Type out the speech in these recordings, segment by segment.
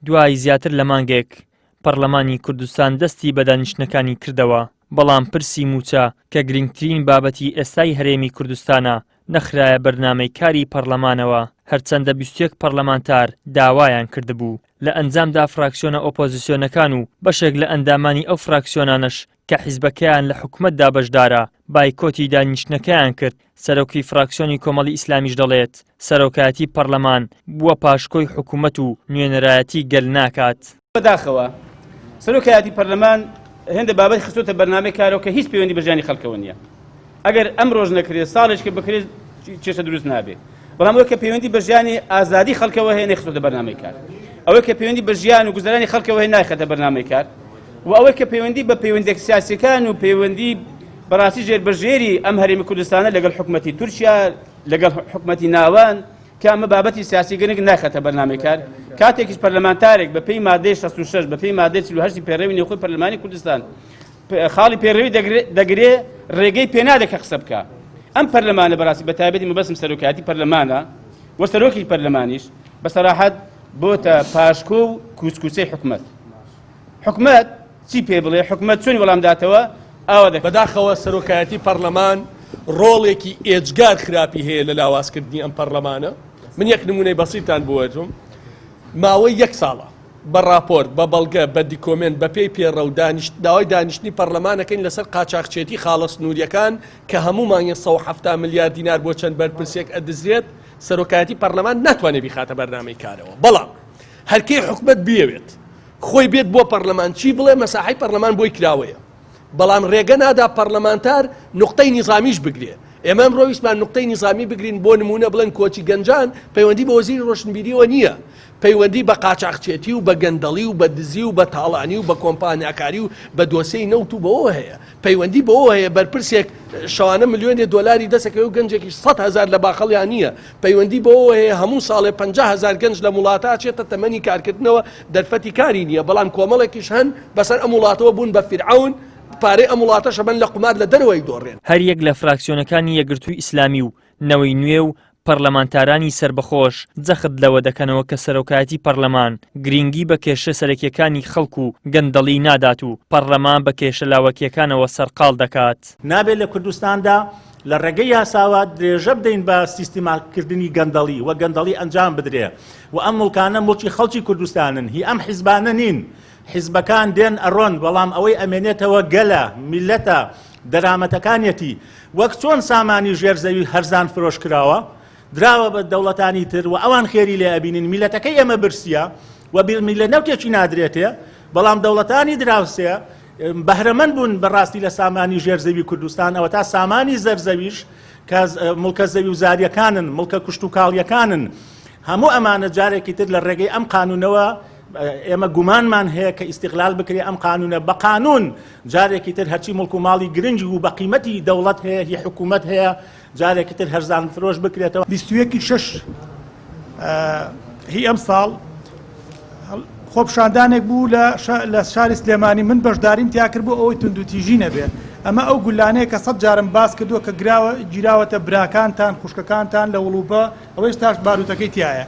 دوای زیاتر لە مانگێک پەڕلەمانی کوردستان دەستی بە دانیشتنەکانی کردەوە، بەڵام پرسی مووچە کە گرنگترین بابەتی ئێستای هەرێمی کوردستانە نەخرایە بەرنامەی کاری پەڕلەمانەوە، هەرچەندە 21 پەڕلەمانتار داوایان کردبوو. لە ئەنجامدا فراکسیۆنە ئۆپۆزیسیۆنەکان و بەشێک لە ئەندامانی ئەو فراکسیۆنانەش کە حیزبەکەیان لە حکومەتدا بەشدارە، بایکۆتی دانیشتنەکەیان کرد، سەرۆکی فراکسیۆنی کۆمەڵی ئیسلامیش دەڵێت، سەرۆکایەتی پەڕلەمان بووە پاشکۆی حکومەت و نوێنەرایەتی گەل ناکات. بەداخەوە سەرۆکایەتی پەرلەمان هێندە بابەت خستۆتە بەرنامەی کارەوە کە هیچ پەیوەندی بە ژیانی خەڵکەوە نییە. ئەگەر ئەمڕۆش نەکرێت ساڵێک کە بکرێت کێشە دروست نابێت. بەڵام ئەوەی کە پەیوەندی بە ژیانی ئازادی خەڵکەوە هەیە نەیخستۆتە بەرنامەی کار. ئەوەی کە پەیوەندی بە ژیان و گوزەرانی خەڵکەوە هەیە نایخەتە بەرنامەی کار. و ئەوەی کە پەیوەندی بە پەیوەندیە سیاسیەکان و پەیوەندی بەڕاستی ژێربەژێری ئەم هەرێمی کوردستانە لەگەڵ حکومەتی تورکیا لەگەڵ حکومەتی ناوەند کە ئەمە بابەتی سیاسی گرنگ ناخەتە بەرنامەی کار کاتێکیش پەرلەمانتارێک بە پێی مادەی 66 بە پێی مادەی 48 پەیڕەوی نێوخۆی پەرلەمانی کوردستان خاڵی پەیڕەوی دەگرێ ڕێگەی پێنادە کە قسە بکە ئەم پەرلەمانە بەڕاستی بە تایبەتی مەبەستم سەرۆکایەتی پەرلەمانە و سەرۆکی پەرلەمانیش بە سەراحەت بۆتە پاشکۆ و کوچکوچەی حکومەت حکومەت چی پێ بڵێ حکومەت چۆن وەڵام داتەوە ئاوا دەکات. بەداخەوە سەرۆکایەتی پەڕلەمان ڕۆڵێکی ئێجگار خراپی هەیە لە لاوازکردنی ئەم پەڕلەمانە. من یەک نمونەی بەسیتان بۆ وەرگرم. ماوەی یەک ساڵە بە ڕاپۆرت، بە بەڵگە، بە دیکۆمێنت، بە پێی پێڕەو دانیشت داوای دانیشتنی پەڕلەمان ئەکەین لەسەر قاچاخچێتی خاڵە سنووریەکان کە هەموو مانگێ 170 ملیار دینار بۆ چەند بەرپرسێک ئەدزرێت، سەرۆکایەتی پەڕلەمان ناتوانێت بیخاتە بەرنامەی کارەوە. بەڵام هەرکەی حکومەت بیەوێت خۆی بێت بۆ پەڕلەمان چی بڵێ مەساحەی پەڕلەمان بۆی کراوەیە بەڵام ڕێگە نادا پەڕلەمانتار نوقتەی نیزامیش بگرێ ئێمە ئەمڕۆ ویستمان نوقتەی نیزامی بگرین بۆ نمونە بڵێن کۆچی گەنجان پەیوەندی بە وەزیری ڕۆشنبیریەوە نییە پەیوەندی بە قاچاخچێتی و بە گەندەڵی و بە دزی و بە تاڵانی و بە کۆمپانیاکاری و بە دۆسێی نەوت و بەوەوە هەیە پەیوەندی بەوەوە هەیە بەرپرسێک شەوانە ملیۆنێ دۆلاری دەسەکەوێ و گەنجێکیش 100,000 لە باخەڵیان نییە پەیوەندی بەوەوە هەیە هەموو ساڵێ 50,000 گەنج لەم وڵاتە ئەچێتە تەمەنی کارکردنەوە دەرفەتی کاری نییە بەڵام کۆمەڵێکیش هەن بەسەر ئەم وڵاتەوە بوون بە فیرعەون پارەی ئەم وڵاتەش ئەبەن لە قومار لە دەرەوەی دۆڕێن. هەریەک لە فراکسیۆنەکانی یەکگرتووی ئیسلامی و نەوەی نوێ و پەرلەمانتارانی سەربەخۆش جەخت لەوە دەکەنەوە کە سەرۆکایەتی پەرلەمان گرینگی بە کێشە سەرەکیەکانی خەڵک و گەندەڵی نادات و پەرلەمان بە کێشە لاوەکیەکانەوە سەرقاڵ دەکات. نابێت لە کوردستاندا لە ڕێگەی یاساوە درێژە بدەین بە سیستیماکردنی گەندەڵی و گەندەڵی ئەنجام بدرێ و ئەم موڵکانە موڵکی خەڵکی کوردستانن هی ئەم حیزبانە نین حیزبەکان دێن ئەڕۆن بەڵام ئەوەی ئەمێنێتەوە گەلە میلەتە دەرامەتەکانیەتی وەک چۆن سامانی ژێر زەوی هەرزان فرۆش کراوە دراوە بە دەوڵەتانی تر و ئەوان خێری لێ ئەبینن میلەتەکەی ئێمە برسیە و بیرمیلە نەوتێکی نادرێتێ بەڵام دەوڵەتانی دراوسێ بەهرەمەند بوون بەڕاستی لە سامانی ژێر زەوی کوردستان ئەوەتا سامانی زەرزەویش کە مڵکە زەوی و زاریەکانن مڵکە کشتوکاڵیەکانن هەموو ئەمانە جارێکی تر لە ڕێگەی ئەم قانونەوە ئێمە گومانمان هەیە کە ئیستیغلال بکرێ ئەم قانونە بە قانون جارێکی تر هەرچی مڵک و ماڵی گرنگ و بە قیمەتی دەوڵەت هەیە هی حکوومەت هەیە جارێکی تر هەرزان فرۆش بکرێتەوە. 21 ی شەش هی ئەمساڵ خۆپیشاندانێک بوو لە شاری سلێمانی من بەشداریم تیا کرد بۆ ئەوەی توندوتیژی نەبێ ئەمە ئەو گولانەیە کە سەد جارم باس کردووە کە گراوە گیراوەتە براکانتان خوشکەکانتان لە وڵوبە ئەوەی تاش باروتەکەی تایە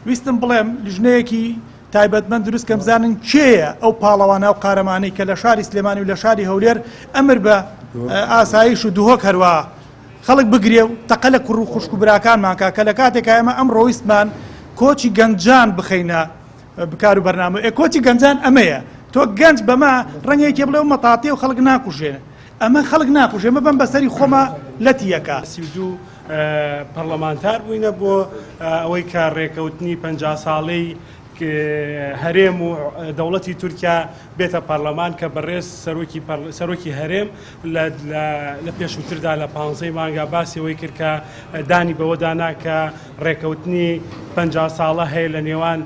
ویستم بڵێم لیژنەیەکی تایبەتمەند دروست کەم بزانن کێیە ئەو پاڵەوانە و قارەمانەی کە لە شاری سلێمانی و لە شاری هەولێر ئەمر بە ئاسایش و دهۆک هەروە خەڵک بگرێ و تەقە لە کوڕ و خوشک و براکانمان کا کە لە کاتێکا ئێمە ئەمڕۆ ویستمان کۆچی گەنجان بخەینە بکار و بەرنامە ئێ کۆچی گەنجان ئەمەیە تۆ گەنج بەمە ڕەنگە یەکێ بڵێ و مەتاتێ و خەڵک ناکوژێ ئەمە خەڵک ناکوژێ ئەمە بەم بەسەری خۆمە لەتی یەکە. 32 پەڕلەمانتار بووینە بۆ ئەوەی کە ڕێکەوتنی 50 ساڵەی هەرێم و دەوڵەتی تورکیا بێتە پەرلەمان کە بەڕێز سەرۆکی سەرۆکی هەرێم لە پێشووتردا لە پانزەی مانگا باسی ئەوەی کرد کە دانی بەوەدا نا کە ڕێکەوتنی 50 ساڵە هەیە لە نێوان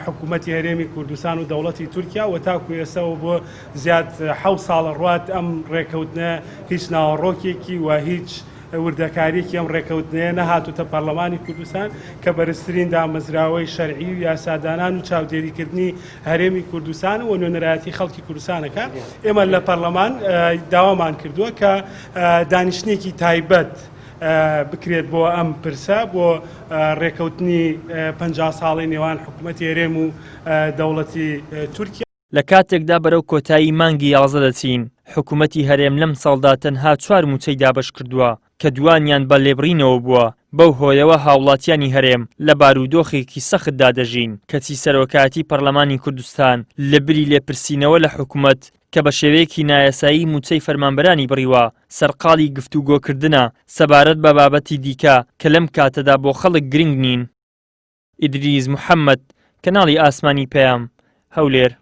حکوومەتی هەرێمی کوردستان و دەوڵەتی تورکیا و تاکو ئێستاوە بۆ زیاد حەوت ساڵە ڕوات ئەم ڕێکەوتنە هیچ ناوەڕۆکێکی و هیچ وردەکارییەکی ئەم ڕێکەوتنەیە نەهاتووتە پەرلەمانی کوردستان کە بەرزترین دامەزراوەی شەرعی و یاسادانان و چاودێریکردنی هەرێمی کوردستان و نوێنەرایەتی خەڵکی کوردستانەکە ئێمە لە پەرلەمان داوامان کردووە کە دانیشتنێکی تایبەت. بکرێت بۆ ئەم پرسە بۆ ڕێکەوتنی 50 ساڵی نێوان حکوومەتی هەرێم و دەوڵەتی تورکیا. لە کاتێکدا بەرەو کۆتایی مانگی 11 دەچین، حکوومەتی هەرێم لەم ساڵدا تەنها چوار مووچەی دابەش کردووە کە دووانیان بە لێبڕینەوە بووە، بەو هۆیەوە هاوڵاتیانی هەرێم لە بارودۆخێکی سەختدا دەژین، کەچی سەرۆکایەتی پەرلەمانی کوردستان لەبری لێپرسینەوە لە حکومەت کە بە شێوەیەکی نایاسایی مووچەی فەرمانبەرانی بڕیوە، سەرقاڵی گفتوگۆکردنە سەبارەت بە بابەتی دیکە کە لەم کاتەدا بۆ خەڵک گرنگ نین. ئیدریس محەمەد، کەناڵی ئاسمانی پەیام، هەولێر.